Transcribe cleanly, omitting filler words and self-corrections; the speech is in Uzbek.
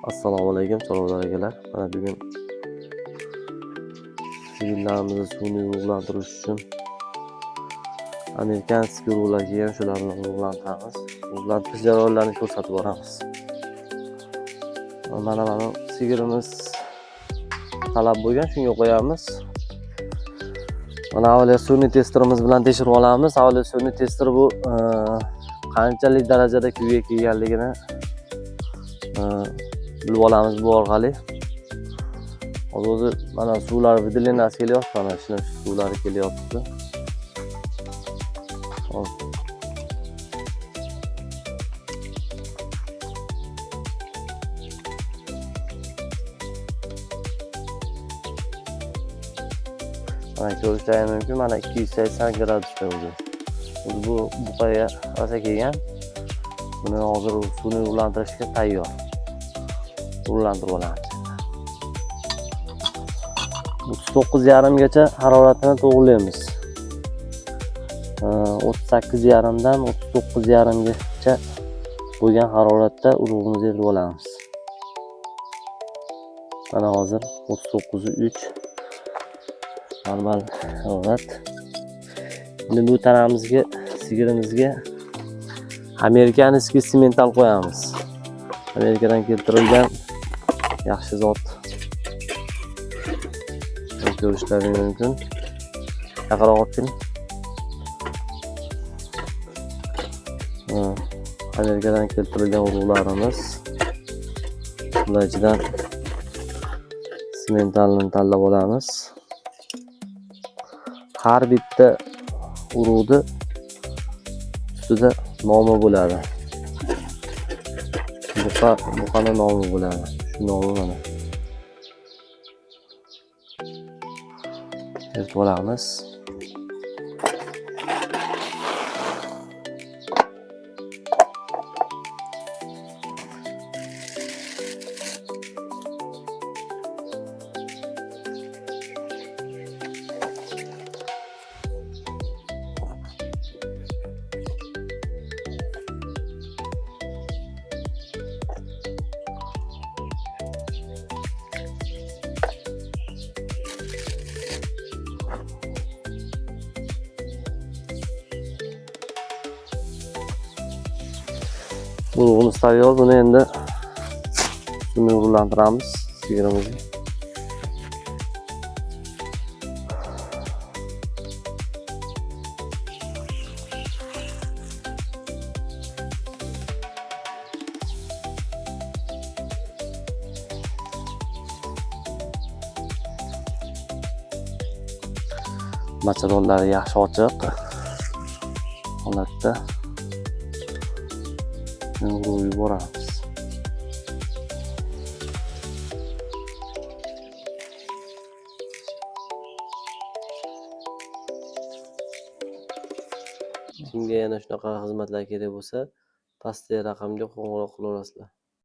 Assalomu alaykum chorvalar akalar. Mana bugun sigirlarimizni suvni urug'lantirish uchun американский urug'lar kelgan, shular bilan urug'lantiramiz. Urug'lantirish jarayonlarini ko'rsatib boramiz. Mana sigirimiz talab bo'lgan, shunga qo'yamiz. Mana avaliyatsioniy testerimiz bilan tekshirib olamiz. Avaliyatsioniy tester bu qanchalik darajada kuyga kelganligini bilib olamiz bu orqali. Hozir o'zi mana suvlar выделенияsi kelyapti, mana shuni suvlari kelyapti. Hop. Mana ko'rishlaring mumkin, mana 280 gradusda o'zi. O'zi bu buqaga rosa kelgan. Buni hozir suvni urug'lantirishga tayyor. Urug'lantirib olamiz. 39,5 gacha haroratini to'g'rilaymiz. 38,5 dan 39,5 gacha bo'lgan haroratda urug'imizni eritib olamiz. Mana hozir 39,3 normal harorat. Endi bu tanamizga, sigirimizga американский simmental qo'yamiz. Amerikadan keltirilgan yaxshi zot. Ko'rishlaring mumkin. Yaqinroq olib keling. Amerikadan keltirilgan urug'larimiz. Bular ichidan simmentalni tanlab olamiz. Har bitta urug'ni ustida nomi bo'ladi. Buqani nomi bo'ladi. Shu nomi mana. Eritib olamiz. Urug'imiz tayyor. Buni endi suvni urug'lantiramiz sigirimizni. Machadollari yaxshi ochiq holatda urib yuboramiz. Kimga yana shunaqa xizmatlar kerak bo'lsa, pastdagi raqamga qo'ng'iroq qilaverasizlar.